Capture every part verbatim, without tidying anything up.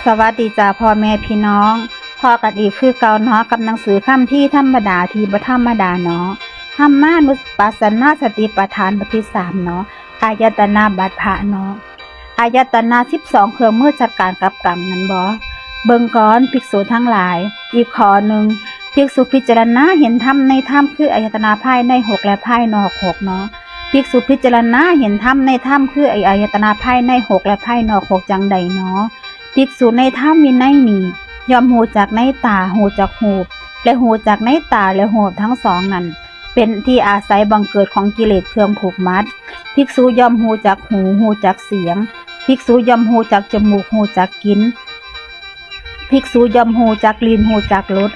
สวัสดีจ้าพ่อแม่พี่น้อง พ้อกันอีกคือเก่าเนาะ กับหนังสือคัมภีร์ธรรมดาที่บ่ธรรมดาเนาะ ธัมมานุปัสสนาสติปัฏฐานบทที่สามเนาะ อายตนะบัพพะเนาะ อายตนะสิบสอง เครื่องมือจัดการกับกรรมนั่นบ่ เบิ่งก่อนภิกษุทั้งหลาย อีกข้อหนึ่ง ภิกษุพิจารณาเห็นธรรมในธรรมคืออายตนะภายในหกและภายนอกหกเนาะ ภิกษุพิจารณาเห็นธรรมในธรรมคืออายตนะภายในหกและภายนอกหกจั่งใดเนาะ ภิกษุในธรรมวินัยนี้ ย่อมฮู้จักในตา ฮู้จักรูป และฮู้จักในตาและรูปทั้งสองนั้น เป็นที่อาศัยบังเกิดของกิเลสเครื่องผูกมัด ภิกษุย่อมฮู้จักหู ฮู้จักเสียง ภิกษุย่อมฮู้จักจมูก ฮู้จักกลิ่น ภิกษุย่อมฮู้จักลิ้น ฮู้จักรส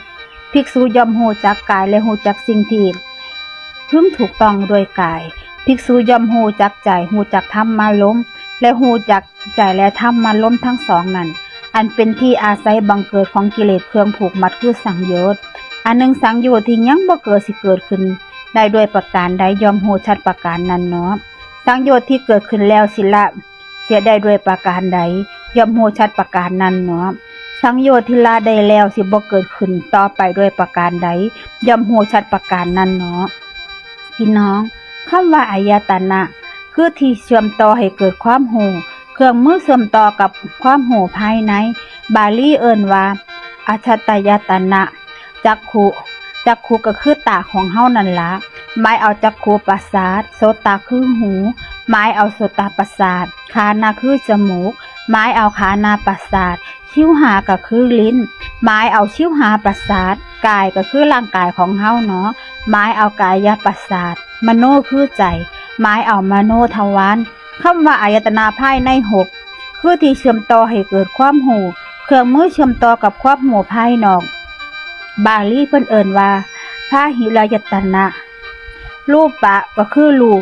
ภิกษุย่อมฮู้จักกายและฮู้จักสิ่งที่พึงถูกต้องด้วยกาย ภิกษุย่อมฮู้จักใจ ฮู้จักธรรมารมณ์ และฮู้จักใจและธรรมารมณ์ทั้งสองนั้น อันเป็นที่อาศัยบังเกิดของกิเลสเครื่องผูกมัดคือสังโยชน์ อันหนึ่งสังโยชน์ที่ยังบ่เกิดสิเกิดขึ้นได้ด้วยประการใด ย่อมฮู้ชัดประการนั้นเนาะ สังโยชน์ที่เกิดขึ้นแล้วสิละเสียได้ด้วยประการใด ย่อมฮู้ชัดประการนั้นเนาะ สังโยชน์ที่ละได้แล้วสิบ่เกิดขึ้นต่อไปด้วยประการใด ย่อมฮู้ชัดประการนั้นเนาะ พี่น้อง คำว่าอายตนะ คือที่เชื่อมต่อให้เกิดความฮู้ เครื่องมือเชื่อมต่อกับความฮู้ภายใน บาลีเอิ้นว่า อชตายตนะ จักขุ จักขุก็คือตาของเฮานั่นละ หมายเอาจักขุประสาท โสตะคือหู หมายเอาโสตประสาท คานะคือจมูก หมายเอาคานะประสาท ชิวหาก็คือลิ้น หมายเอาชิวหาประสาท กายก็คือร่างกายของเฮาเนาะ หมายเอากายประสาท มโนคือใจ หมายเอามโนทวาร คำว่าอายตนะภายในหก คือที่เชื่อมต่อให้เกิดความฮู้ เครื่องมือเชื่อมต่อกับความฮู้ภายนอก บาลีเพิ่นเอิ้นว่า พาหิรายตนะ รูปะก็คือรูป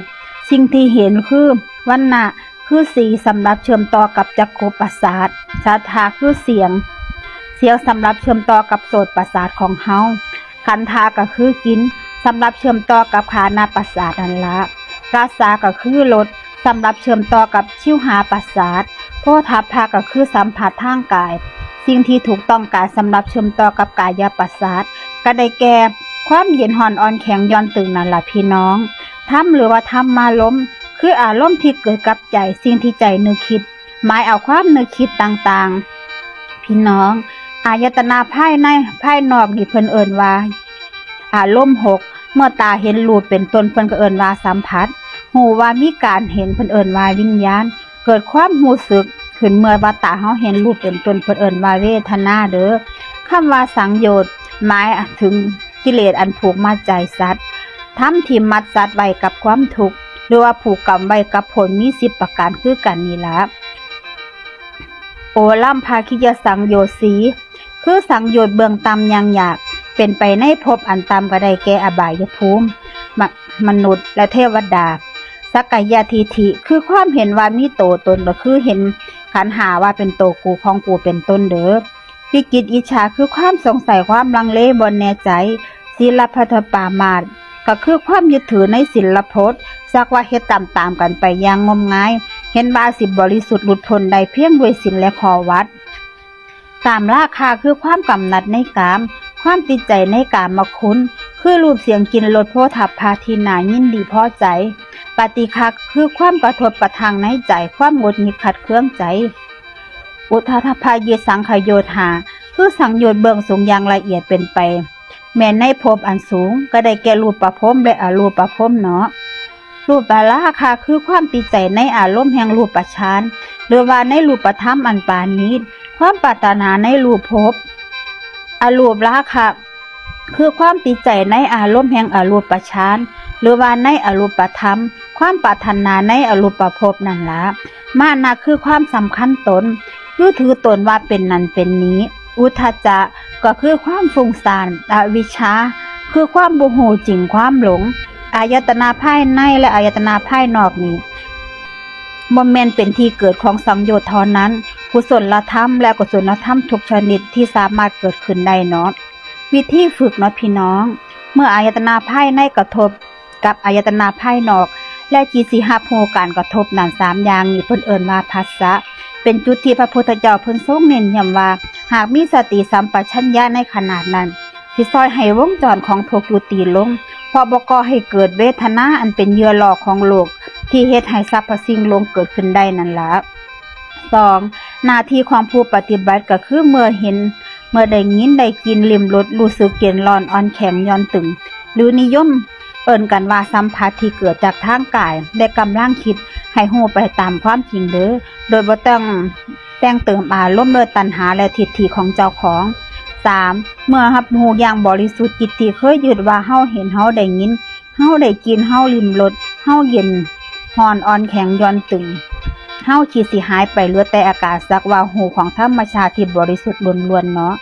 สิ่งที่เห็นคือ วรรณะ คือสีสำหรับเชื่อมต่อกับจักขุประสาท สัทธาคือเสียง เสียงสำหรับเชื่อมต่อกับโสตประสาทของเฮา ขันธาก็คือกลิ่น สำหรับเชื่อมต่อกับคานะประสาทนั่นละ รสาก็คือรส สำหรับเชื่อมต่อกับชิวหาประสาท โผฏฐัพพะก็คือสัมผัสทางกาย สิ่งที่ถูกต้องกายสำหรับเชื่อมต่อกับกายประสาท ก็ได้แก่ ความเย็นฮ้อนอ่อนแข็งหย่อนตึงนั่นละพี่น้อง ธรรมหรือว่าธรรมารมณ์ คืออารมณ์ที่เกิดกับใจ สิ่งที่ใจนึกคิด หมายเอาความนึกคิดต่างๆ พี่น้อง อายตนะภายในภายนอกนี่เพิ่นเอิ้นว่า อารมณ์หก เมื่อตาเห็นรูปเป็นต้นเพิ่นก็เอิ้นว่าสัมผัส ฮู้ว่ามีการเห็นเพิ่นเอิ้นว่าวิญญาณ เกิดความฮู้สึกขึ้นเมื่อว่าตาเฮาเห็นรูปเป็นต้นเพิ่นเอิ้นว่าเวทนาเด้อ คำว่าสังโยชน์ หมายถึงกิเลสอันผูกมัดใจสัตว์ ธรรมที่มัดสัตว์ไว้กับความทุกข์ หรือว่าผูกกรรมไว้กับผลมีสิบประการคือกันนี่ละ โอลัมภาคิยสังโยชน์สี่ คือสังโยชน์เบื้องต่ำอย่างหยาบ เป็นไปในภพอันต่ำก็ได้แก่อบายภูมิ ม- มนุษย์และเทวดา สักกายทิฏฐิ คือความเห็นว่ามีโตตน ก็คือเห็นขันธ์ห้าว่าเป็นโตกูของกูเป็นต้นเด้อ วิจิกิจฉา คือความสงสัยความลังเลบ่แน่ใจ ศีลพัตตปรามาส ก็คือความยึดถือในศีลพจน์ สักว่าเฮ็ดตามๆ กันไปอย่างงมงาย เห็นว่าสิบริสุทธิ์หลุดพ้นได้เพียงด้วยศีลและข้อวัตร กามราคะ คือความกำหนัดในกาม ความติดใจในกามคุณ คือรูปเสียงกลิ่นรสโผฏฐัพพะที่น่ายินดีพอใจ ปฏิฆะ คือความกระทบกระทั่งในใจ ความหงุดหงิดขัดเคืองใจ อุทธัพพยิตสังขโยชน์ห้า คือสังโยชน์เบื้องสูงอย่างละเอียดเป็นไป แม้ในภพอันสูง ก็ได้แก่รูปประพรมและอรูปประพรมเนาะ รูปราคะ คือความติดใจในอารมณ์แห่งรูปฌาน หรือว่าในรูปธรรมอันปราณีต ความปรารถนาในรูปภพ อรูปราคะ คือความติดใจในอารมณ์แห่งอรูปฌาน หรือว่าในอรูปธรรม ความปรารถนาในอรูปภพนั่นละ มานะ คือความสำคัญตน คือถือตนว่าเป็นนั้นเป็นนี้ อุทธัจจะ ก็คือความฟุ้งซ่าน อวิชชา คือความบ่ฮู้จริงความหลง อายตนะภายในและอายตนะภายนอกนี้ บ่แม่นเป็นที่เกิดของสังโยชน์เท่านั้น กุศลธรรมและอกุศลธรรมทุกชนิดที่สามารถเกิดขึ้นได้เนาะ วิธีฝึกเนาะพี่น้อง เมื่ออายตนะภายในกระทบกับอายตนะภายนอก และจิตสิรับรู้การกระทบนั้นสามอย่างนี้เพิ่นเอิ้นว่าผัสสะ เป็นจุดที่พระพุทธเจ้าเพิ่นทรงเน้นย้ำว่า หากมีสติสัมปชัญญะในขณะนั้น สิซอยให้วงจรของทุกข์ยุติลง เพราะบ่ก่อให้เกิดเวทนาอันเป็นเหยื่อล่อของโลก ที่เฮ็ดให้สรรพสิ่งหลงเกิดขึ้นได้นั่นละ สอง หน้าที่ของผู้ปฏิบัติก็คือเมื่อเห็น เมื่อได้ยินได้กลิ่นลิ้มรสรู้สึกเย็นร้อนอ่อนแข็งหย่อนตึง หรือนิยมเอิ้นกันว่าสัมผัสที่เกิดจากทางกาย และกำลังคิดให้รู้ไปตามความจริงเด้อ โดยบ่ต้องแต่งเติมอารมณ์ด้วยตัณหาและทิฏฐิของเจ้าของ สาม เมื่อรับรู้อย่างบริสุทธิ์จิตที่เคยยึดว่าเฮาเห็น เฮาได้ยิน เฮาได้กลิ่น เฮาลิ้มรส เฮาเย็นร้อนอ่อนแข็งหย่อนตึง เฮาคิดสิหายไปเหลือแต่อาการสักว่ารู้ของธรรมชาติที่บริสุทธิ์ล้วนๆเนาะ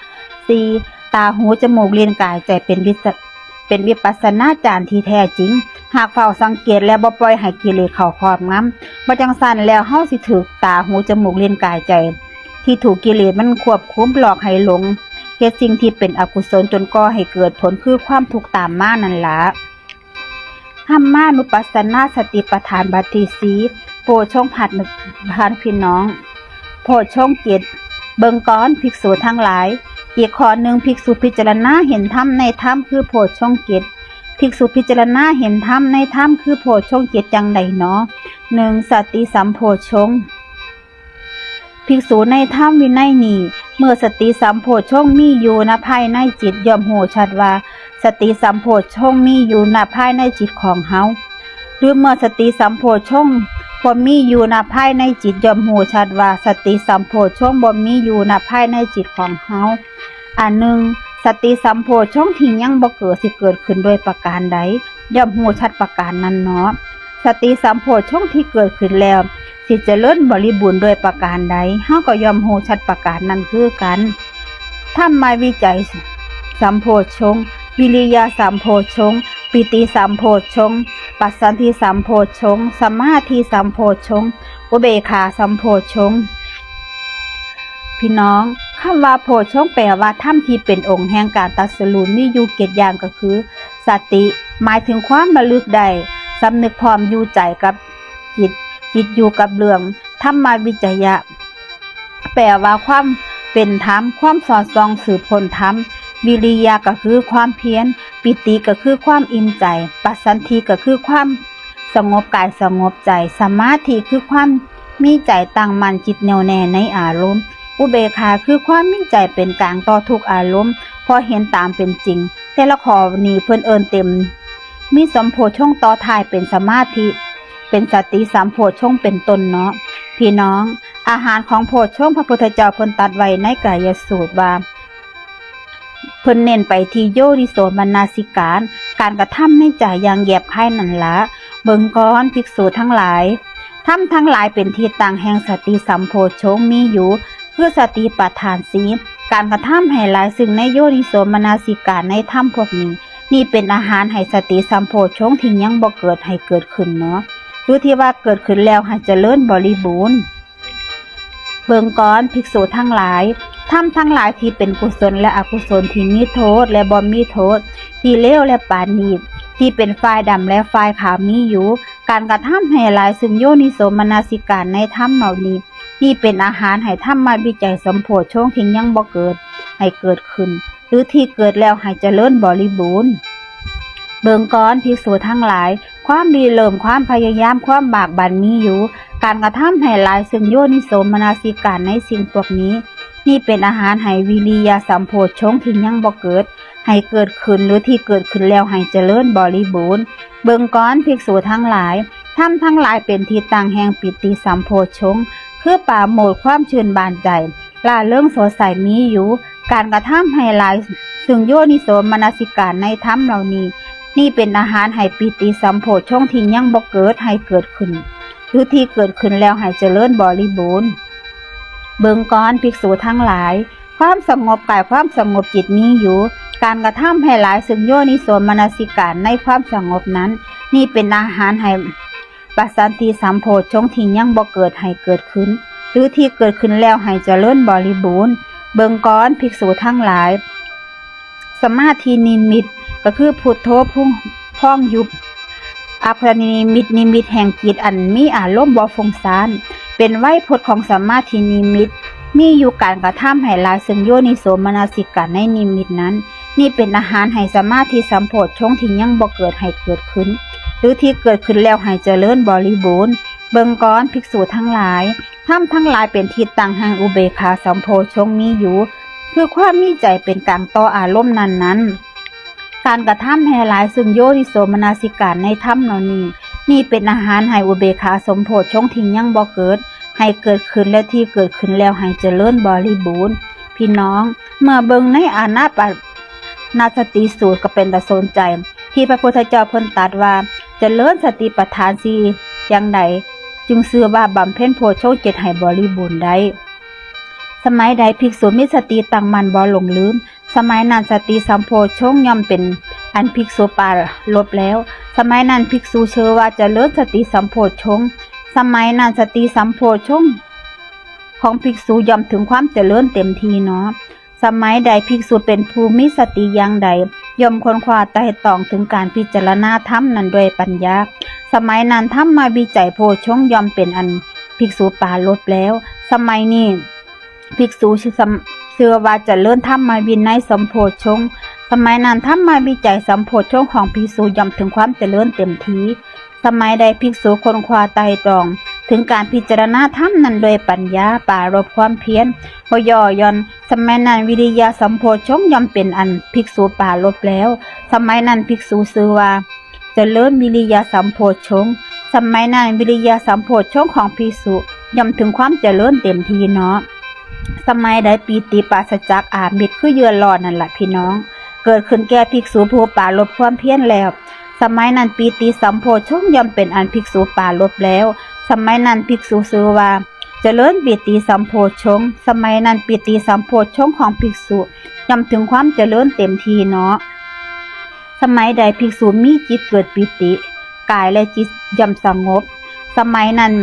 สี่ ตาหูจมูกลิ้นกายใจเป็นวิส- เป็นวิปัสสนาญาณที่แท้จริง หากเฝ้าสังเกตและบ่ปล่อยให้กิเลสเข้าครอบงำ บ่จั่งซั้นแล้วเฮาสิถูกตาหูจมูกลิ้นกายใจ ที่ถูกกิเลสมันควบคุมหลอกให้หลง เฮ็ดสิ่งที่เป็นอกุศลจนก่อให้เกิดผลคือความทุกข์ตามมานั่นละ ธรรมานุปัสสนาสติปัฏฐานบทที่สี่ โพชฌงค์พัดหนึ่งพันพี่น้อง โพชฌงค์เจ็ด เบิ่งก่อนภิกษุทั้งหลาย อีกข้อหนึ่งภิกษุพิจารณาเห็นธรรมในธรรมคือโพชฌงค์เจ็ด ภิกษุพิจารณาเห็นธรรมในธรรมคือโพชฌงค์เจ็ดจั่งใดหนอ หนึ่ง สติสัมโพชฌงค์ ภิกษุในธรรมวินัยนี้ เมื่อสติสัมโพชฌงค์มีอยู่ณภายในจิตย่อมรู้ชัดว่า สติสัมโพชฌงค์มีอยู่ณภายในจิตของเฮา หรือเมื่อสติสัมโพชฌงค์บ่มีอยู่ณภายในจิตย่อมรู้ชัดว่า สติสัมโพชฌงค์บ่มีอยู่ณภายในจิตของเฮา อันหนึ่ง สติสัมโพชฌงค์ที่ยังบ่เกิดสิเกิดขึ้นด้วยประการใด ย่อมรู้ชัดประการนั้นเนาะ สติสัมโพชฌงค์ที่เกิดขึ้นแล้ว สิเจริญบริบูรณ์ด้วยประการใด เฮาก็ย่อมรู้ชัดประการนั้นคือกัน ธรรมวิจยสัมโพชฌงค์ วิริยสัมโพชฌงค์ ปีติสัมโพชฌงค์ ปัสสัทธิสัมโพชฌงค์ สมาธิสัมโพชฌงค์ อุเบกขาสัมโพชฌงค์ พี่น้อง คำว่าโพชฌงค์แปลว่าธรรมที่เป็นองค์แห่งการตรัสรู้มีอยู่เจ็ดอย่างก็คือ สติ หมายถึงความระลึกได้ สำนึกพร้อมอยู่ใจกับจิต จิตอยู่กับเรื่อง ธรรมวิจยะ แปลว่าความเป็นธรรม ความสอดส่องสืบค้นธรรม วิริยะก็คือความเพียร ปีติก็คือความอิ่มใจ ปัสสัทธิก็คือความสงบกายสงบใจ สมาธิคือความมีใจตั้งมั่นจิตแน่วแน่ในอารมณ์ อุเบกขาคือความมีใจเป็นกลางต่อทุกอารมณ์ เพราะเห็นตามเป็นจริง แต่ละข้อนี้เพิ่นเอิ้นเต็ม มีสัมโพชฌงค์ต่อท้ายเป็นสมาธิ เป็นสติสัมโพชฌงค์เป็นต้นเนาะ พี่น้อง อาหารของโพชฌงค์พระพุทธเจ้าเพิ่นตรัสไว้ในกายสูตรว่า เพิ่นเน้นไปที่โยนิโสมนสิการ การกระทำในใจอย่างแยบคายนั่นละ เบิ่งก่อนภิกษุทั้งหลาย ธรรมทั้งหลายเป็นที่ตั้งแห่งสติสัมโพชฌงค์มีอยู่ คือสติปัฏฐานสี่ การกระทำให้หลายซึ่งในโยนิโสมนสิการในธรรมพวกนี้ นี่เป็นอาหารให้สติสัมโพชฌงค์ที่ยังบ่เกิดให้เกิดขึ้นเนาะ หรือที่ว่าเกิดขึ้นแล้วให้เจริญบริบูรณ์ เบิ่งก่อนภิกษุทั้งหลาย ธรรมทั้งหลายที่เป็นกุศลและอกุศล ที่มีโทษและบ่มีโทษ ที่เลวและปราณีต ที่เป็นฝ่ายดำและฝ่ายขาวมีอยู่ การกระทำให้หลายซึ่งโยนิโสมนสิการในธรรมเหล่านี้ นี่เป็นอาหารให้ธรรมวิจยสัมโพชฌงค์ที่ยังบ่เกิดให้เกิดขึ้น หรือที่เกิดแล้วให้เจริญบริบูรณ์ เบิ่งก่อนภิกษุทั้งหลาย ความริเริ่ม ความพยายาม ความบากบั่นมีอยู่ การกระทำให้หลายซึ่งโยนิโสมนสิการในสิ่งพวกนี้ นี่เป็นอาหารให้วิริยสัมโพชฌงค์ที่ยังบ่เกิดให้เกิดขึ้น หรือที่เกิดขึ้นแล้วให้เจริญบริบูรณ์ เบิ่งก่อนภิกษุทั้งหลาย ธรรมทั้งหลายเป็นที่ตั้งแห่งปีติสัมโพชฌงค์ คือปราโมทย์ความชื่นบานใจ ร่าเริงสดใสมีอยู่ การกระทำให้หลายซึ่งโยนิโสมนสิการในธรรมเหล่านี้ นี่เป็นอาหารให้ปีติสัมโพชฌงค์ที่ยังบ่เกิดให้เกิดขึ้น หรือที่เกิดขึ้นแล้วให้เจริญบริบูรณ์ เบิ่งก่อนภิกษุทั้งหลาย ความสงบกายความสงบจิตมีอยู่ การกระทำให้หลายซึ่งโยนิโสมนสิการในความสงบนั้น นี่เป็นอาหารให้ ปัสสัทธิสัมโพชฌงค์ที่ยังบ่เกิดให้เกิดขึ้น หรือที่เกิดขึ้นแล้วให้เจริญบริบูรณ์ เบิ่งก่อนภิกษุทั้งหลาย สมาธินิมิตก็คือพุทโธพุงพองยุบ อัปปนานิมิต นิมิตแห่งจิตอันมีอารมณ์บ่ฟุ้งซ่าน เป็นไวยพจน์ของสมาธินิมิต มีอยู่การกระทำให้หลายซึ่งโยนิโสมนสิการในนิมิตนั้น นี่เป็นอาหารให้สมาธิสัมโพชฌงค์ที่ยังบ่เกิดให้เกิดขึ้น หรือที่เกิดขึ้นแล้วให้เจริญบริบูรณ์ เบิ่งก่อนภิกษุทั้งหลาย ธรรมทั้งหลายเป็นที่ตั้งแห่งอุเบกขาสัมโพชฌงค์มีอยู่ คือความมีใจเป็นกลางต่ออารมณ์นั้นๆ การกระทำให้หลายซึ่งโยนิโสมนสิการในธรรมเหล่านี้ นี่เป็นอาหารให้อุเบกขาสัมโพชฌงค์ที่ยังบ่เกิด ให้เกิดขึ้นและที่เกิดขึ้นแล้วให้เจริญบริบูรณ์ พี่น้อง เมื่อเบิ่งในอานาปานสติสูตรก็เป็นตาสนใจ ที่พระพุทธเจ้าเพิ่นตรัสว่า เจริญสติปัฏฐานสี่อย่างใด จึงชื่อว่าบำเพ็ญโพชฌงค์เจ็ดให้บริบูรณ์ได้ สมัยใดภิกษุมีสติตั้งมั่นบ่หลงลืม สมัยนั้นสติสัมโพชฌงค์ย่อมเป็นอันภิกษุปรารภแล้ว สมัยนั้นภิกษุชื่อว่าเจริญสติสัมโพชฌงค์ สมัยนั้นสติสัมโพชฌงค์ของภิกษุย่อมถึงความเจริญเต็มที่เนาะ สมัยใดภิกษุเป็นผู้มีสติอย่างใด ย่อมค้นคว้าไตร่ตรองถึงการพิจารณาธรรมนั้นด้วยปัญญา สมัยนั้นธรรมวิจัยโพชฌงค์ย่อมเป็นอันภิกษุปรารภแล้ว สมัยนี้ ภิกษุชื่อสำ ชื่อว่าเจริญธรรมวินัยสัมโพชฌงค์ สมัยนั้นธรรมวิจัยสัมโพชฌงค์ของภิกษุย่อมถึงความเจริญเต็มที่ สมัยใดภิกษุค้นคว้าไตร่ตรองถึงการพิจารณาธรรมนั้นด้วยปัญญา ปรารภความเพียร บ่หย่อหย่อน สมัยนั้นวิริยะสัมโพชฌงค์ย่อมเป็นอันภิกษุปรารภแล้ว สมัยนั้นภิกษุชื่อว่า เจริญวิริยะสัมโพชฌงค์ สมัยนั้นวิริยะสัมโพชฌงค์ของภิกษุย่อมถึงความเจริญเต็มที่เนาะ สมัยใดปีติปราศจากอามิตรคือเยื่อล่อนั่นละพี่น้อง เกิดขึ้นแก่ภิกษุผู้ปรารภความเพียรแล้ว สมัยนั้นปีติสัมโพชฌงค์ย่อมเป็นอันภิกษุปรารภแล้ว สมัยนั้นภิกษุชื่อว่า เจริญปีติสัมโพชฌงค์ สมัยนั้นปีติสัมโพชฌงค์ของภิกษุย่อมถึงความเจริญเต็มที่เนาะ สมัยใดภิกษุมีจิตเกิดปีติ กายและจิตย่อมสงบ สมัยนั้น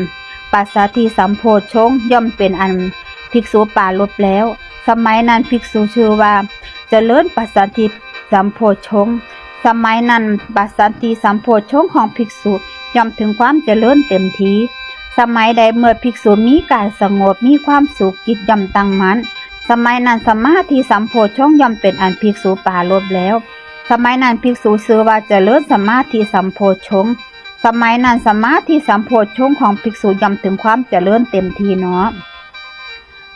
ปัสสัทธิสัมโพชฌงค์ย่อมเป็นอันภิกษุปรารภแล้ว สมัยนั้นภิกษุชื่อว่า เจริญปัสสัทธิสัมโพชฌงค์ สมัยนั้นปัสสัทธิสัมโพชฌงค์ของภิกษุย่อมถึงความเจริญเต็มที่ สมัยใดเมื่อภิกษุมีกายสงบ มีความสุข จิตย่อมตั้งมั่น สมัยนั้นสมาธิสัมโพชฌงค์ย่อมเป็นอันภิกษุปรารภแล้ว สมัยนั้นภิกษุชื่อว่าเจริญสมาธิสัมโพชฌงค์ สมัยนั้นสมาธิสัมโพชฌงค์ของภิกษุย่อมถึงความเจริญเต็มที่เนาะ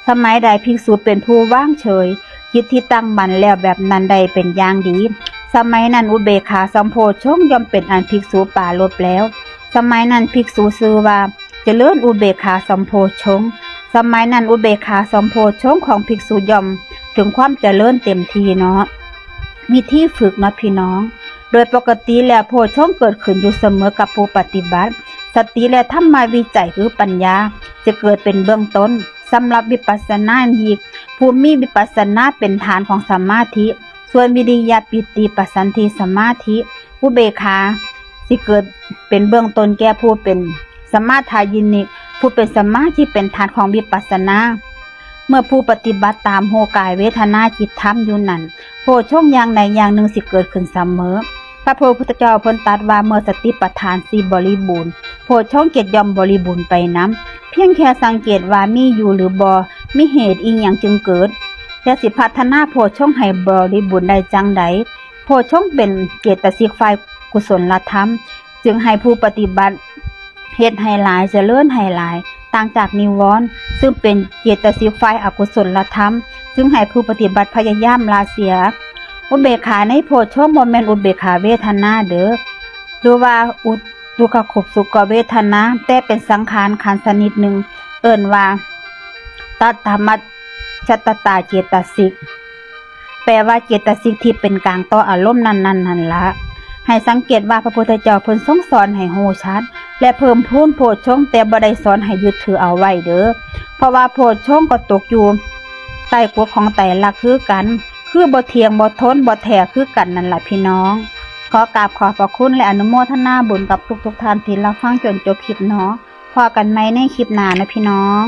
สมัยใดภิกษุเป็นผู้ว่างเฉย จิตที่ตั้งมั่นแล้วแบบนั้นได้เป็นอย่างดี สมัยนั้นอุเบกขาสัมโพชฌงค์ย่อมเป็นอันภิกษุปรารภแล้ว สมัยนั้นภิกษุชื่อว่าเจริญอุเบกขาสัมโพชฌงค์ สมัยนั้นอุเบกขาสัมโพชฌงค์ของภิกษุย่อมถึงความเจริญเต็มที่เนาะ วิธีฝึกเนาะพี่น้อง โดยปกติแล้วโพชฌงค์เกิดขึ้นอยู่เสมอกับผู้ปฏิบัติ สติและธรรมวิจัยคือปัญญา จะเกิดเป็นเบื้องต้น สำหรับวิปัสสนาอีก ผู้มีวิปัสสนาเป็นฐานของสมาธิ ส่วนวิริยะ ปีติ ปัสสัทธิ สมาธิ อุเบกขา สิเกิดเป็นเบื้องต้นแก่ผู้เป็นสมาทายินิก ผู้เป็นสมาธิเป็นฐานของวิปัสสนา เมื่อผู้ปฏิบัติตามรู้กายเวทนาจิตธรรมอยู่นั้น โพชฌงค์อย่างใดอย่างหนึ่งสิเกิดขึ้นเสมอ พระพุทธเจ้าเพิ่นตรัสว่าเมื่อสติปัฏฐานสี่บริบูรณ์ โพชฌงค์เจ็ดย่อมบริบูรณ์ไปนำ เพียงแค่สังเกตว่ามีอยู่หรือบ่ มีเหตุอิหยังจึงเกิด และสิพัฒนาโพชฌงค์ให้บริบูรณ์ได้จั่งใด โพชฌงค์เป็นเจตสิกฝ่ายกุศลธรรม จึงให้ผู้ปฏิบัติเฮ็ดให้หลาย เจริญให้หลาย ต่างจากนิวรณ์ ซึ่งเป็นเจตสิกฝ่ายอกุศลธรรม จึงให้ผู้ปฏิบัติพยายามละเสีย อุเบกขาในโพชฌงค์บ่แม่นอุเบกขาเวทนาเด้อ หรือว่าอุทุกขสุขเวทนา แต่เป็นสังขารขันธ์ชนิดหนึ่ง เอิ้นว่า ตัตถมัจจตตาเจตสิก แปลว่าเจตสิกที่เป็นกลางต่ออารมณ์นั้นๆ นั่นละ ให้สังเกตว่าพระพุทธเจ้าเพิ่นทรงสอนให้รู้ชัด และเพิ่มพูนโพชฌงค์ แต่บ่ได้สอนให้ยึดถือเอาไว้เด้อ เพราะว่าโพชฌงค์ก็ตกอยู่ใต้กฎของไตรลักษณ์คือกัน คือบ่เที่ยง บ่ทน บ่แท้คือกันนั่นล่ะพี่น้อง ขอกราบขอบพระคุณและอนุโมทนาบุญกับทุกๆ ท่านที่รับฟังจนจบคลิปเนาะ พ้อกันใหม่ในคลิปหน้านะพี่น้อง